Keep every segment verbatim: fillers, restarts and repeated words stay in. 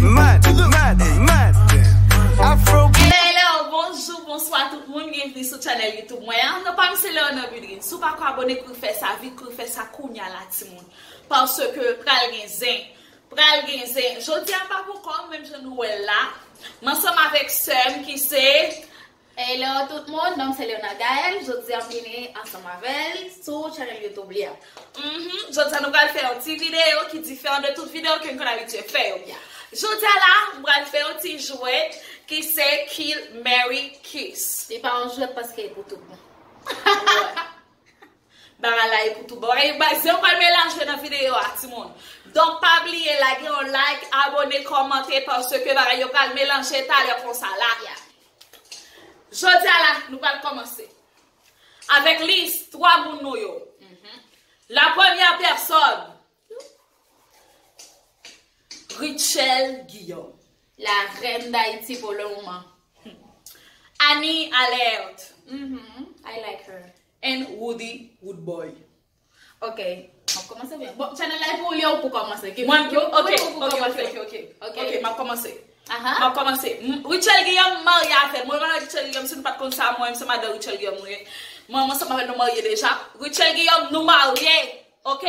Mad, mad, mad. Afro. Hello, bonjou, bonswa tout moun, byenvni sou chanèl YouTube mwen an. Non pa m se Leonor Bidrin. Si w pa ko abone, kouri fè sa vit, kouri fè sa kounya la timoun. Paske pral gen zen. Pral gen zen. Jodi a pa pou kò m, menm jan nou wè l la. M ansanm avèk sè m ki se Hello tout moun, non m se Leona Gaël. Jodi a m vini ansanm avè l sou chanèl YouTube li a. Mhm, jodi a nou pral fè yon ti videyo ki diferan de tout videyo ke n konn abitye fè yo. Jodi a la, m pral fè yon ti jwèt ki se Kill, Marry, Kiss. Li pa yon jwèt paske e pou tout bon. Bagay la e pou tout bon. Bagay, bagay, zen yo pral melanje nan videyo a, timoun. Donk, pa bliye lage yon like, abone, kòmante, paske bagay yo pral melanje talè konsa la. Jodi a la, nou pral kòmanse avèk lis twa moun nou yo. La premyè pèsòn, Rutshelle Guillaume. La reine d'Haïti pour le moment. Annie Alerte. Mhm, I like her. And Woody Woodboy. Ok, m ap kòmanse byen. Bon, chanèl la e pou ou li, ou pou kòmanse. Mwen, ok, ok, ok, ok, ok. Ok, m ap kòmanse. Aha. M ap kòmanse. M- Rutshelle Guillaume marye avè l. Mwen, mwen, Rutshelle Guillaume, si nou pa t konn sa, mwen, se madan Rutshelle Guillaume, mwen. Mwen, mwen, se madan nou marye deja. Rutshelle Guillaume, nou marye. Ok?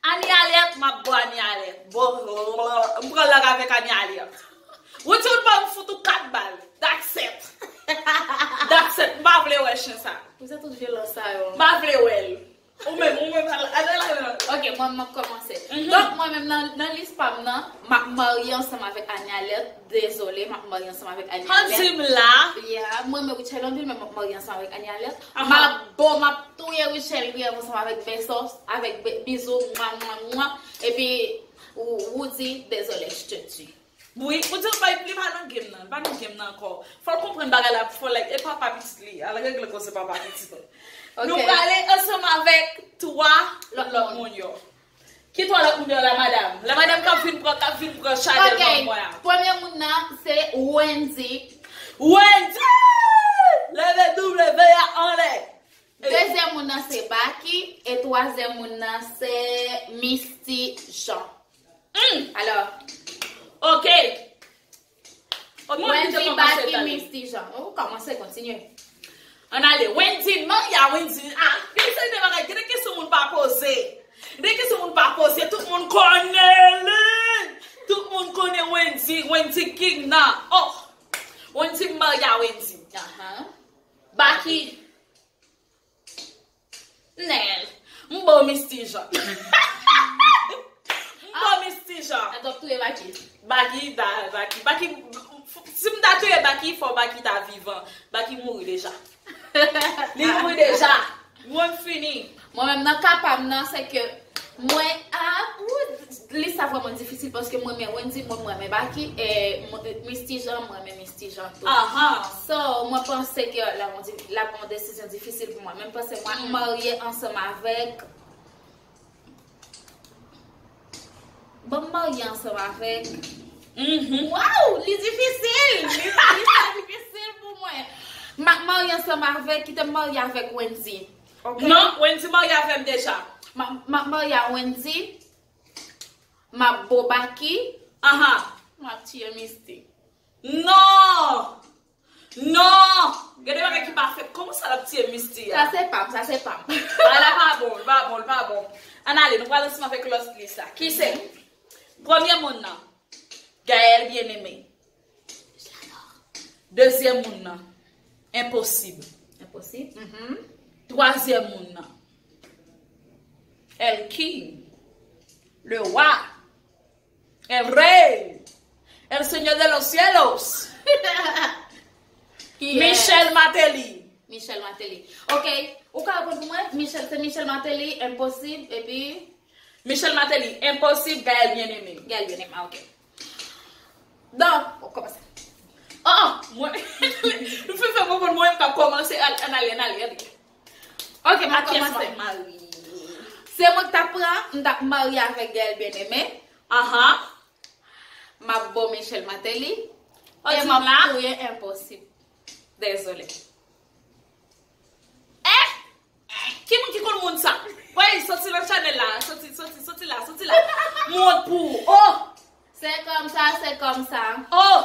Annie Alerte, m ap bo Annie Alerte. Bon, m pran lang avèk Annie Alerte. Woody Woodboy, m fout ou kat bal. That's it. That's it. M pa vle wè chen sa. Pou sa tout vyolans sa yo. M pa vle wè l. Ou menm, ou menm, al, al, al, al. Ok, mwen, m ap kòmanse. Mhm. Donk, mwen menm, nan, nan lis pa m nan, m ap marye ansanm avèk Annie Alerte. Dezole, m ap marye ansanm avèk Annie Alerte. Ann di m la. Yeah, mwen, mwen, Rutshelle anpil, men m ap marye ansanm avèk Annie Alerte. Aha. M ap bo, m ap touye Rutshelle Guillaume ansanm avèk Bensos, avèk Be- Bizou, mwa, mwa, mwa. Epi, Wou- Woody, désolé, je te tue. Wi, Woody pa, li pa nan game nan, li pa nan game nan ankò. Fò l konprann bagay la, fò l, like, e papa pitit li, al regle koze papa pitit. Ok. Nou prale ansanm avèk twa lòt moun yo. Ki twa lòt moun yo la, madanm? La madanm k ap vin pran, k ap vin pran chanèl ban mwen an. Ok, premye moun nan, se Wendy. Wendy! Leve W a anlè. Dezyèm moun nan, se Baky. E twazyèm moun nan, se Misty Jean. Hmm. Alò. Ok. Ot moun ki te Wendy, kòmanse Baky, tande. Misty Jean. Ou kòmanse, kontinye. Ann ale. Wendy, Maria, Wendy. Ah, gen seri de bagay. Gen de kesyon moun pa poze. Gen de kesyon moun pa poze. Tout moun konnen li. Tout moun konnen Wendy. Wendy King nan. Oh. Wendy, Maria, Wendy. Aha. Baky. Nèl. M bo Misty Jean. M bo Misty Jean. Atò, w ap touye Baky. Baky, da, Baky. Baky, si m ta touye Baky, fò Baky ta vivan. Baky mouri deja. Li mouri deja. Mwen fini. Mwen menm nan ka pa m nan, se ke mwen, ah, ou, lis sa vrèman difisil paske mwen renmen Wendy, mwen, mwen renmen Baky, e mwen- Misty Jean, mwen renmen Misty Jean tou. Aha. So, mwen panse ke la, mwen di- la pran yon desizyon difisil pou mwen. Men m panse mwen ap marye ansanm avèk Bon, m marye ansanm avèk. Mhm. Waw, li difisil! Li, li sa difisil pou mwen. M ap marye ansanm avèk, kite m marye avèk Wendy. Ok? Non, Wendy marye avè m deja. M ap, m ap marye a Wendy. M ap bo Baky. Aha. M ap tiye Misty. Non! Non! Gen de bagay ki pa fèt. Kòman sa l ap tiye Misty a? Sa se pa m, sa se pa m. Bagay la pa bon, li pa bon, li pa bon. Ann ale, nou pral ansanm avèk lòt lis la. Ki se? Premye moun nan, Gaël Bien-Aimé. Dezyèm moun nan, Enposib. Enposib. Mhm. Twazyèm moun nan, El King. Le Roi. El Rey. El Señor de los Cielos. Ki Michel Martelly. Michel Martelly. Ok. Ou ka reponn pou mwen? Michel, se Michel Martelly, Enposib, epi Michel Martelly, Enposib, Gaël Bien-Aimé. Gaël Bien-Aimé, ah, ok. Donk, ou kòmanse. Oh, oh, mwen, nou fin fè mwen konn mwen k ap kòmanse, al- ann ale, ann ale, ann ale. Ok, m ap kòmanse. Ak kiyès m ap marye? Se mwen k t ap pran, m t ap marye avèk Gaël Bien-Aimé. Aha. M ap bo Michel Martelly. E m ap touye Enposib. Dezole. Eh! Soti la. M wont pou ou. Oh! Se kòm sa, se kòm sa. Oh!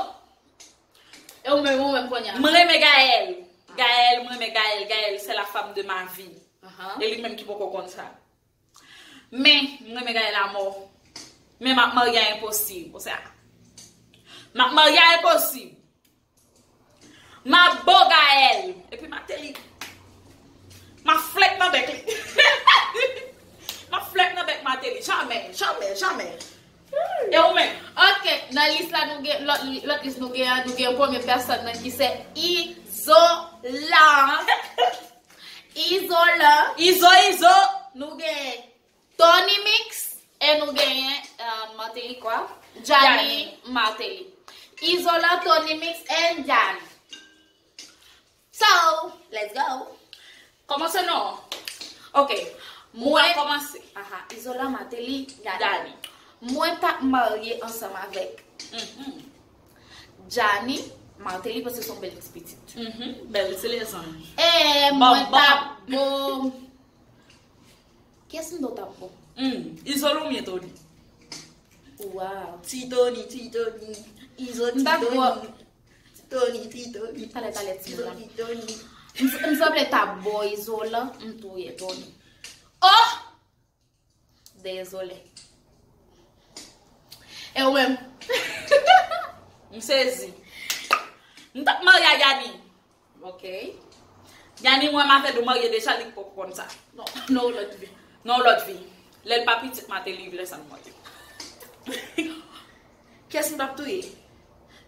E ou menm, ou menm kounye a. M renmen Gaël. Gaël, m renmen Gaël. Gaël, c'est la femme de ma vie. Ahan. E li menm ki poko konn sa. Men, m renmen Gaël amò. Men m ap marye a enposib. Ou sa. M ap marye a enposib. M ap bo Gaël. Epi Martelly. M ap flèk nan bèk li. M ap flèk nan bèk Martelly. Jamè, jamè, jamè. E ou menm? Ok, nan lis la nou gen, lòt lòt lis nou gen an, nou gen premye pèsòn nan ki se Izolan. Izolan. Izo, Izo. Nou gen Tony Mix e nou genyen uh, Martelly kwa? Jani Martelly. Izolan, Tony Mix and Jani. So, let's go. Kòmanse non. Ok. Mwen Mwen- kòmanse. Aha, Izolan, Martelly, Jani. Jani. Mwen t ap marye ansanm avèk Mhm. Jani Martelly paske se yon bèl ti pitit. Mhm. Bèl ti lezanmi. E Bam, mwen t bam. ap bo. Kiyès m t ap bo? Mm. Izolan mwen Tony. Wow. Ti Tony, Ti Tony. Izo M t ap bo. Tony, Ti Tony. Talè, talè, ti Izo, moun. Ti Tony. M m sanble t ap bo Izolan, m touye Tony. Oh! Dezole. E ou menm? M sezi. M t ap marye a Jani. Ok. Jani mwen m avè nou marye deja, li poko konn sa. Non, non, lòt vi. Non, lòt vi. Lè l pa pitit Martelly, lè sa nou marye. Kiyès m t ap touye?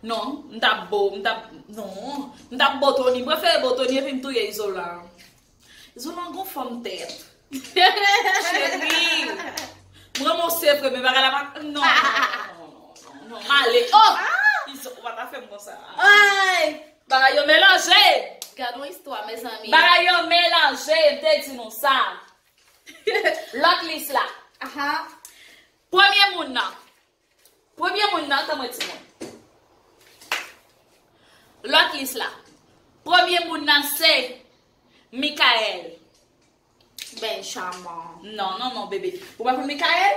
Non, m t ap bo, m t ap, non. M t ap bo Tony, m prefere bo Tony epi m touye Izolan. Izolan gon fòm tèt. Cheri. Mwen mwen se vre, men bagay la pa, non, non, non, non, non, non, m ale. Oh! Izo, ou pa ta fè m konsa. Ay! Bagay yo melanje. Gad yon istwa, mezanmi. Bagay yo melanje, m te di nou sa. Lòt lis la. Aha. Premye moun nan. Premye moun nan, tann mwen timoun. Lòt lis la. Premye moun nan se Michael. Benjamin. Non, non, non, bebe. Ou pa konn Michael?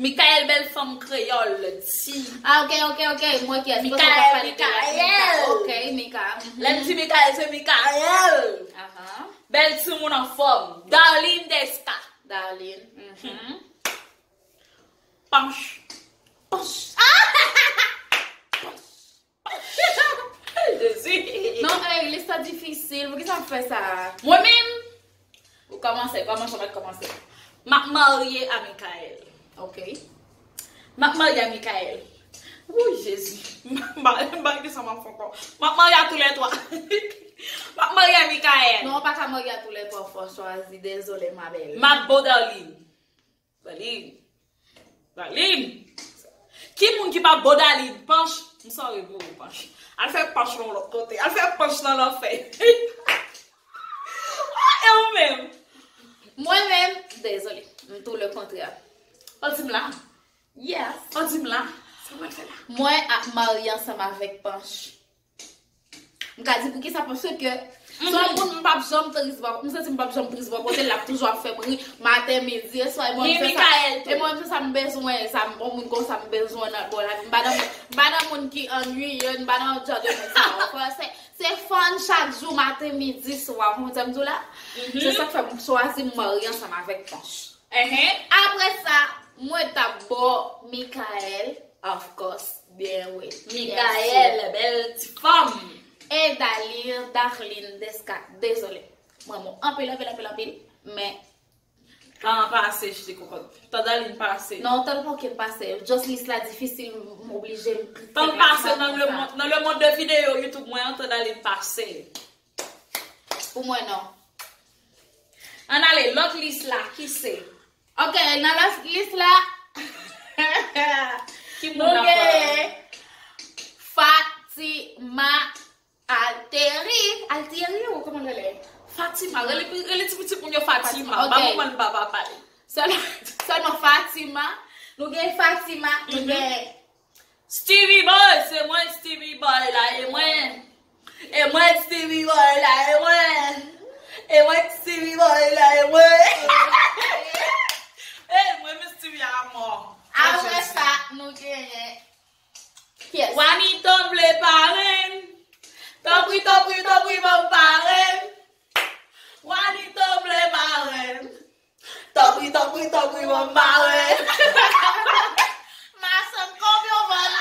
Michael bèl fanm kreyòl, ti. Ah, ok, ok, ok. Mwen ki Michael, Michael. Ok, Mika. Mhm. Lè m di Michael, se Michael. Aha. Bèl timoun anfòm. Darline Desca. Darline. Mhm. Panch. Panch. Jezi. Non, ey, lis la difisil. Poukisa w fè sa? Mwen menm. Ou kòmanse, kòmanse, ou mèt kòmanse. M ap marye a Michael. Ok. M ap marye a Michael. Wouy, Jezi. M pa m pa gen sa m ap fè ankò. M ap marye a toulètwa. M ap marye a Michael. Non, w pa ka marye a toulètwa, fò w chwazi. Dezole, ma belle. M ap bo Darline. Darline. Darline. Ki moun ki pa bo Darline? Panch. M sorry pou ou, Panch. Al fè Panch nan lòt kote. Al fè Panch nan lanfè. E ou menm? Mwen menm, dezole. M tou le kontrè. Ou di m la. Yes. Ou di m la. Sa mwen fè la. Mwen ap marye ansanm avèk Panch. M ka di poukisa, paske se yon moun m p ap janm tris bò, m santi m p ap janm tris bò kote l, l ap toujou ap fè m ri maten, midi, e swa. E mwen, Ni se sa, Michael tou. E mwen, se sa m bezwen, sa m, yon moun konsa m bezwen nan, bon, lavi m. M pa nan, m pa nan moun ki annuiyan, m pa nan jan de moun sa yo. Fò se, se fun chak jou, maten, midi, swa, ou konprann sa m di w la? Se sa k fè m chwazi m marye ansanm avèk Panch. Ehe. Apre sa, mwen t ap bo Michael, of course, byen wi. Michael, bèl ti fanm. E Darline, Darline Desca, dezole. Mwen bon, anpil, anpil, anpil, anpil, men Tan pase, jete kokot. Tan Darline pase. Non, tan pa okenn pase. Just lis la difisil, m oblije m Tan pase nan le monde, nan le monde de vidéo YouTube mwen an, tan Darline pase. Pou mwen, non. Ann ale, lòt lis la, ki se? Ok, nan lòt lis la, Ki moun nou nan pale? Gen Fatima Alteri. Alteri ou kòman l rele? Fatima, rele, rele ti pitit moun yo Fatima. Fatima, ok. Ba moun man pa pa pale. Sèlman, sèlman Fatima. Nou gen Fatima, nou gen Stevie Boy, se mwen Stevie Boy la, e mwen. E mwen Stevie Boy la, e mwen. E mwen Stevie Boy la, e mwen. E mwen, men Stevie a mò. Apre sa, nou genyen kiyès? Wanito vle parenn. Tanpri, tanpri, tanpri, ban m parenn. Wanito vle parenn. Tanpri, tanpri, tanpri, ban m parenn. Masanm, konbyen w vann?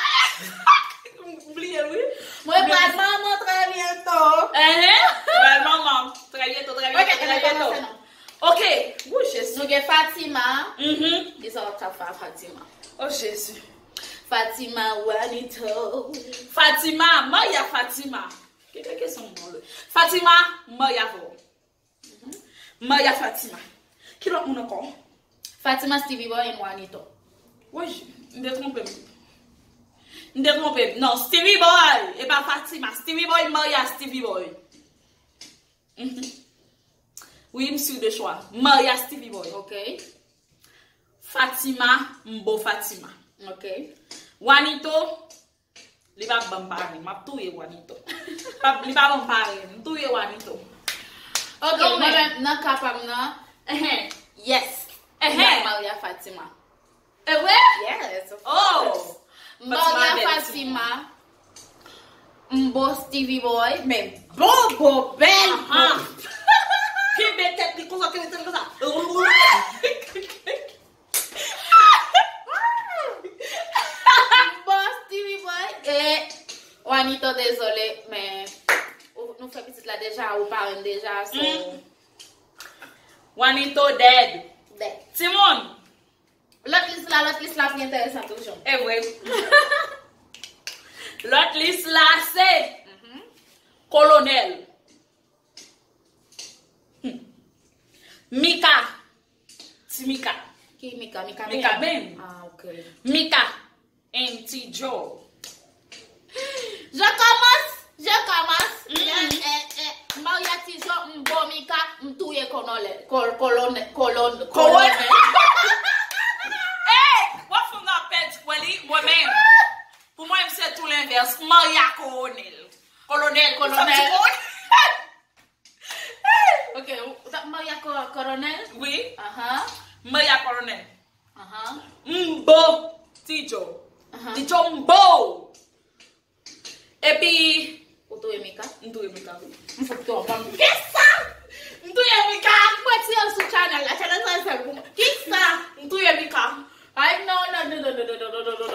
M bliye l, wi. Mwen pral manman trè byento. Enhen. Pral manman trè byento, trè byento, trè byento. Ok. Wou, Jezi. Nou gen Fatima. Mhm. Kisa w ap fè a Fatima? Oh, Jezi. Fatima Wanito. Fatima, Maria Fatima. Ki te kesyon mwen? Fatima, Maria vò. Maria Fatima. Ki lòt moun ankò? Fatima, Stevie Boy and Wanito. Woy, m te twonpe m. M te twonpe m. Non, Stevie Boy, e pa Fatima. Stevie Boy, Maria, Stevie Boy. Mhm. Wi, m sur de chwa. Maria, Stevie Boy. Ok. Fatima, m bo Fatima. Ok. Wanito, li p ap ban m parenn. M ap touye Wanito. P ap, li pa ban m parenn. M touye Wanito. Ok, mwen menm, nan ka pa m nan, yes. M ap marye a Fatima. E vre? Yes, of course. Oh! M marye a Fatima. M bo Stevie Boy, men bo, bo, bèl bo. Kenbe tèt li konsa, kenbe tèt li konsa. M bo Stevie Boy e Wanito, dezole, men ou, nou fè pitit la deja, ou parenn deja, so. Wanito dead. Dead. Timoun, lòt lis la, lòt lis la pi enteresan toujou. E vre. Lòt lis la se Kolonèl. Hmm. Mika. Ti Mika. Ki Mika? Mika Ben? Mika Ben. Ah, ok. Mika and Ti Joe. Je commence, je commence. Mm. Eh, eh, eh. M marye a Ti Joe, m bo Mika, m touye Kolonèl. Kol-, Kolonèl, Kolonèl, Kolonèl. Hey, w ap fè m nan pèdi kwè li, mwen menm. Pou mwen, se tou lenvès. M marye a Kolonèl. Kolonèl, Kolonèl. Ok, ou, ou t ap marye a Ko-, Kolonèl? Wi. Ahan. M marye a Kolonèl. Ahan. M bo Ti Joe. Ahan. Ti Joe m bo. Epi ou touye Mika? M touye Mika, wi. M fòk touye w. Kisa? M touye Mika. Mwen tire l sou channel la. Channel sa se pou mwen. Kisa? M touye Mika. Ay, non, non, non,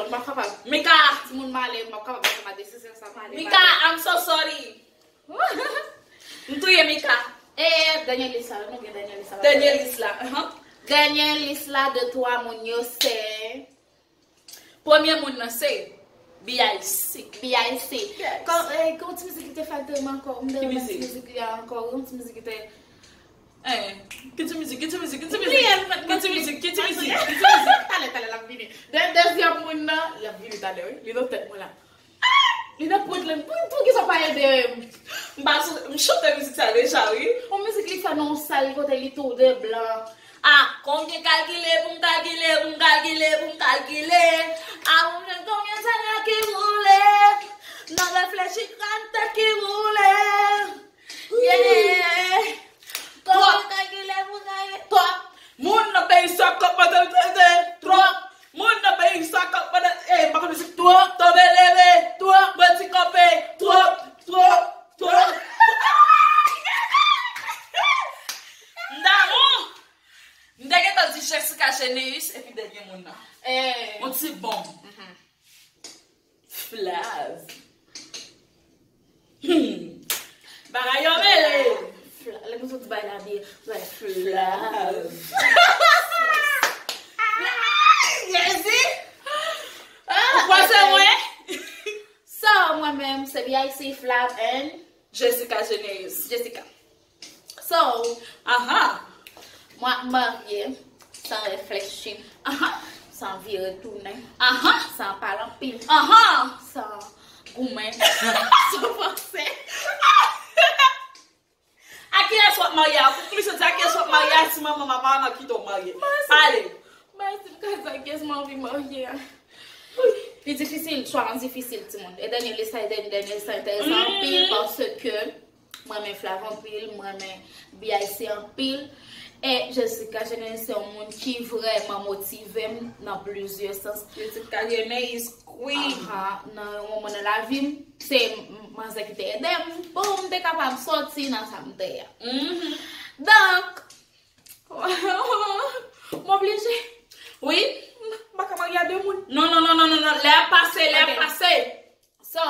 m pa kapab. Mika. Timoun, m ale, m pa kapab ansanm a desizyon sa, m ale, m ale. Mika, I'm so sorry. M touye Mika. E, dènye lis la, nou gen dènye lis la. Dènye lis la, ahan. Dènye lis la de twa moun yo se, premye moun nan se B I C. B I C. Yes. Kon, e, kon ti mizik li te fè ak Dema ankò, m te renmen ti mizik li a ankò, yon ti mizik li te, eh, ki ti mizik, ki ti mizik, ki ti mizik, ki ti mizik, ki ti mizik, ki ti mizik. Talè, talè, l ap vini. De-, dezyèm moun nan, l ap vini talè, wi. Li nan tèt mwen la. Li nan pwent lan. Pou, pou kisa w pa ede m? M pa sou, m chante mizik sa deja, wi. Yon mizik li fè nan yon sal kote li tou de blan. Ah, konbyen kalkile pou m kalkile, pou m kalkile, pou m kalkile. Ah, konbyen, konbyen sal ki woule. Nan reflechi kran tèt ki woule. Yeah. Twòp. Twòp. Moun nan peyi sa k ap mande tete. Twòp. Moun nan peyi sa k ap mande, eh, m pa konn mizik. Twòp. Tonbe leve. Twòp. Bandi kanpe. Twòp. Twòp. Twòp. M damou. M te gentan di Jessica Généus epi dènye moun nan. Eh. Yon ti bonm. Mhm. Flav. Hmm. Bagay yo mele. Fla-, lè nou sot bay la byen, bay Flav. Jezi! Ah, ou kwè se mwen? So, mwen menm, se B I C, Flav and Jessica Généus. Jessica. So, aha, mwen ap marye san reflechi, aha, san vire tounen, aha, san pale anpil, aha, san goumen, san panse. A kiyès w ap marye a? Pou plis yo di a kiyès w ap marye a, si manman m a pa nan kite w marye. Pale. Bay si m ka di a kiyès mwen anvi marye a. Li difisil, chwa an difisil, timoun. E dènye lis la, e dènye, dènye lis la enteresan anpil, paske mwen renmen Flav anpil, mwen renmen B I C anpil. E Jessica Genet se yon moun ki vrèman motive m nan plizyè sans. Jessica Genet is queen. Aha, nan yon moman nan lavi m, se manzè ki te ede m pou m te kapab sòti nan sa m te ye a. Donk, m oblije. Wi. M pa ka marye a de moun. Non, non, non, non, non, non. Lè a pase, lè a pase. So,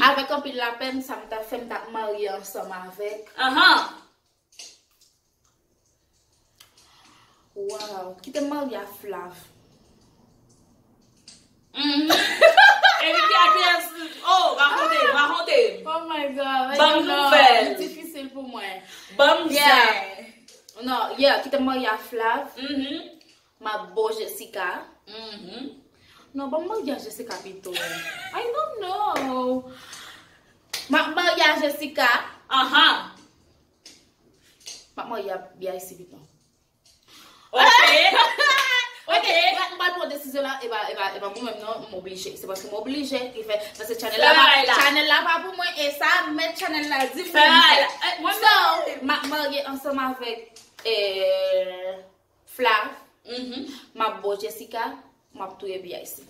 avèk anpil lapèn, sa m ta fè, m ta marye ansanm avèk. Ahan. Wow, kite m marye a Flav. Epi ki aktris? Oh, rakonte, rakonte. Oh my God. Ban m nouvèl. Li difisil pou mwen. Ban m zen. Non, yeah, kite m marye a Flav. M ap bo Jessica. Non, ban m marye a Jessica pito. I don't know. M ap marye a Jessica. Ahan. M ap marye a B I C pito. Ok. Ok. M pral pran desizyon la, e pa, e pa, e pa mwen menm non, m oblije. Se paske m oblije ki fè, paske channel la pa, channel la pa pou mwen, e sa mèt channel la di m pou m fè. So, m ap marye ansanm avèk, eh, Flav, m ap bo Jessica, m ap touye B I C.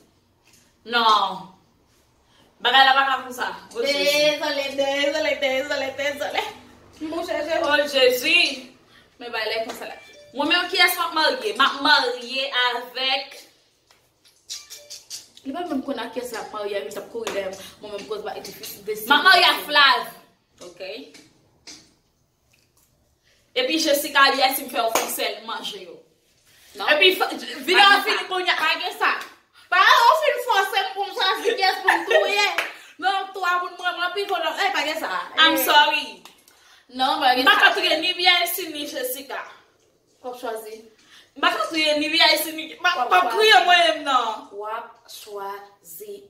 Non. Bagay la pa ka konsa. Oh, Jezi. Dezole, dezole, dezole, dezole. M bouche je. Oh, Jezi. Men bagay la konsa la. Mwen menm kiyès m ap marye? M ap marye avèk. Li pa menm konn ak kiyès l ap marye, li t ap kouri dèyè m. Mwen menm koz ba edifis desi. M ap marye ak Flav. Ok. Epi Jessica li esi m fè w fè sèl manje yo. Non. Epi videyo a fini kounye a. Pa gen sa. Pa ou fin fòse m pou m chwazi kiyès pou m touye. Non, twa moun mwen, mwen pi fò non. Eh, pa gen sa. I'm sorry. Non, pa gen sa. M pa ka touye ni B I C ni Jessica. W ap chwazi. M pa ka touye ni B I C ni. M pa, m pa kriye mwen menm non. W ap chwazi.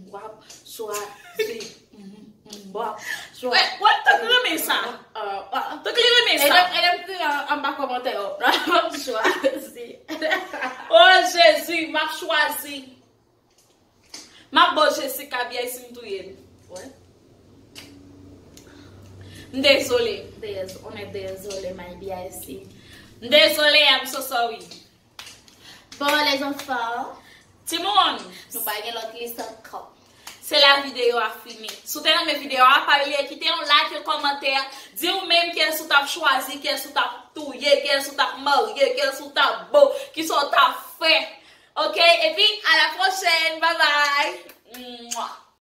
W ap chwazi. Bon, chwa. Wè, wè, tank li renmen sa. Tank li renmen sa. Edem, edem kriye anba kòmantè yo. M ap chwazi. Oh, Jezi, m ap chwazi. M ap bo Jessica B I C m touye l. Wè. M dezole. Dez-, on est désolé, my B I C. M dezole, I'm so sorry. Bon, les enfants. Timoun. Nou pa gen lòt lis ankò. Se la videyo a fini. Si w te renmen videyo a, pa bliye kite yon like, yon kòmantè. Di w menm kiyès ou t ap chwazi, kiyès ou t ap touye, kiyès ou t ap marye, kiyès ou t ap bo, kisa w t ap fè. Ok? Epi, a la pwochèn. Bye bye. Mwah.